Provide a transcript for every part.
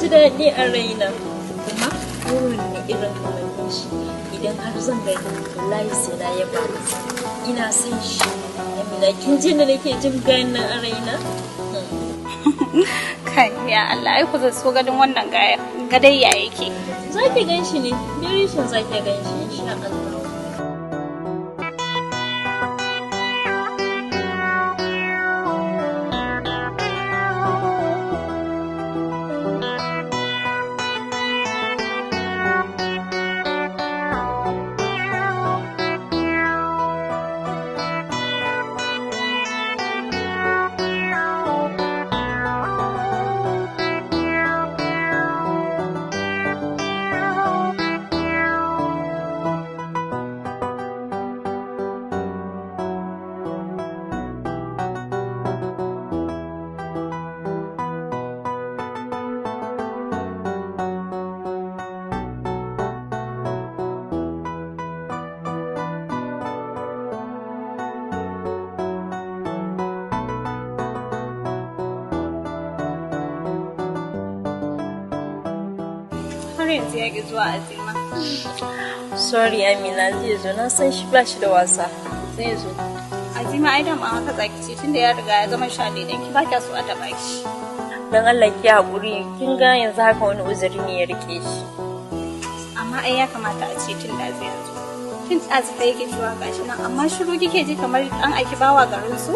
ji daɗi a raina. Kuma kowanne irin kamannin shi idan har zan gani wallahi sai na yaba masa. Ina son shi. Amina, kin ji da nake jin gayan nan a raina? Kai, ya Allah, ai ku zan so ganin wannan gaya. Gadayya yake. Za ki gan shi ne, very soon za ki gan shi insha Allah. Har yanzu ya ƙi zuwa, Azima. Sorry Amina, zai zo, na san shi ba shi da wasa. Zai zo. Azima, ai dama haka zaki ce, tunda ya riga ya gama sha ki ba kya so a taɓa shi. Dan Allah ki haƙuri, kin ga yanzu haka wani uzuri ne ya rike shi. Amma ai ya kamata a ce tun da zai yanzu. Tun ɗazu fa yake cewa gashi nan, amma shiru kike ji kamar an aiki bawa garin su.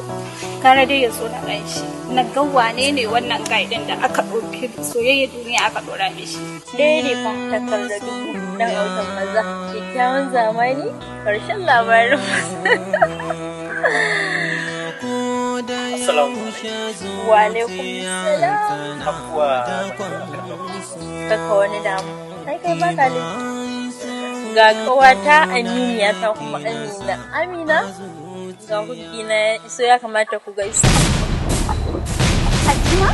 Gara dai ya zo na gan shi. Na ga wane ne wannan gaidin da aka ɗauki soyayya duniya aka ɗora mishi. Ɗaya ne fa takar da dubu ɗan autan maza. Kyakkyawan zamani, ƙarshen labarin. Assalamu alaikum. Wa alaikum salam. Afuwa. Kaka wani damu. Ai kai baka laifi. Ga ƙawata Aminiya ta kuma Amina. Amina? Ga hubbi na ya iso, ya kamata ku gaisa. Azima?